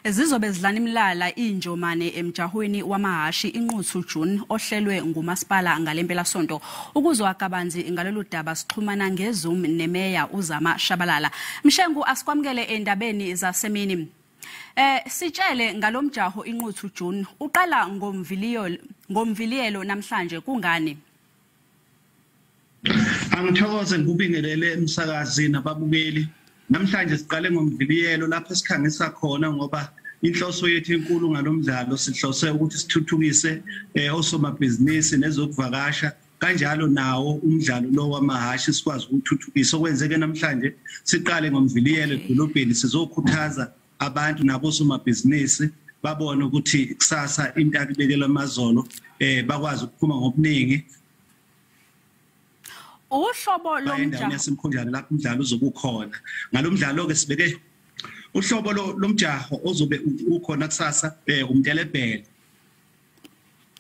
Zizobe zidlana imilala injomane emjahweni wamahashi iNquthu June ohlelwe ngumasipala ngalempelasonto. Ukuzwa kabanzi ngalolu daba sixhumana ngeZoom nemeya uZama Shabalala. Mshengu, asikwamukele endabeni zasemini. Sitshele ngalomjaho iNquthu June uqala ngomviliyelo namhlanje, kungani? Angithokoze ngikubingelele emsakazini nababukeli. Namhlanje siqale ngomviliyelo lapho esikhangisa khona, ngoba inhloso yethu enkulu ngalomdlalo sihlose ukuthi sithuthukise osomabhizinisi nezokuvakasha, kanjalo nawo umdlalo lo wamahashi sikwazi ukuthuthukisa. Okwenzeke namhlanje siqale ngomviliyelo edolobheni, sizokhuthaza abantu nabosomabhizinisi babone ukuthi kusasa into akubekela amazolo, bakwazi ukuphuma ngobuningi. Uhlobo lomjaho yasemkhonjana lapho umdlalo uzobe ukhona. Ngalomdlalo ke sibeke uhlobo lomjaho ozobe ukhona kusasa, umtelebhele.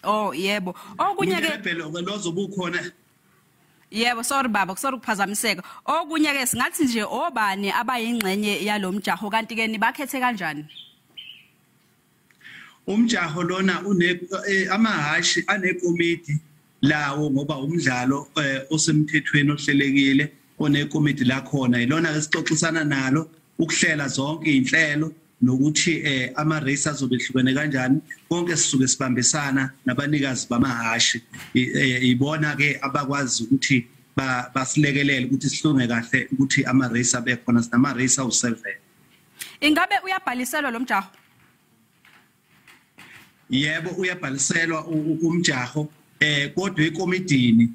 Oh yebo. Okunye ke umtelebhele lozobe ukhona. Yebo, sorry baba, sorry ukuphazamiseka. Okunye ke singathi nje obani abayingxenye yalomjaho, kanti ke nibakhethe kanjani? Umjaho lona une amahashi anekomiti lawo, ngoba umdlalo osemthethweni ohlelekile onekomiti lakhona, ilona ke sixoxisana nalo ukuhlela zonke izinhlelo nokuthi ama race azobe ehlukene kanjani. Konke sisuke sibambisana nabanikazi bamahashi, ibona ke abakwazi ukuthi basilekelele ukuthi sihlunge kahle ukuthi ama race abe khona. Sinama race awu7. Ingabe uyabhaliselwa lo mjaho? Yebo, uyabhaliselwa umjaho, kodwa ekomidini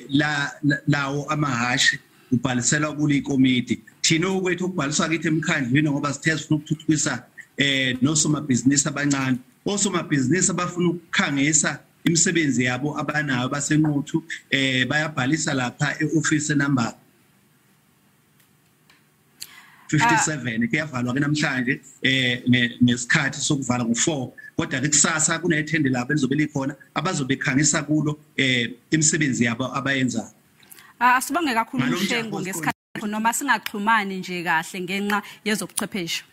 la lawo amahashi ubhaliselwa kulikomiti. Thina okwethu ukubhaliswa kithi emkhandlwini, ngoba sithe sifuna ukuthuthukisa nosomabhizinisi abancane, osomabhizinisi abafuna ukukhangisa imisebenzi yabo abanayo baseNquthu, bayabhalisa lapha eoffice number 57. Kuyavalwa ke namhlanje ngesikhathi sokuvala ngo4, kodwa ke kusasa kunethende lapho elizobe likhona abazobe khangisa kulo imisebenzi yabo abayenzayo. Asibonge kakhulu Mshengu ngesikhathi, noma singaxhumani nje kahle ngenxa yezobuchwepheshe.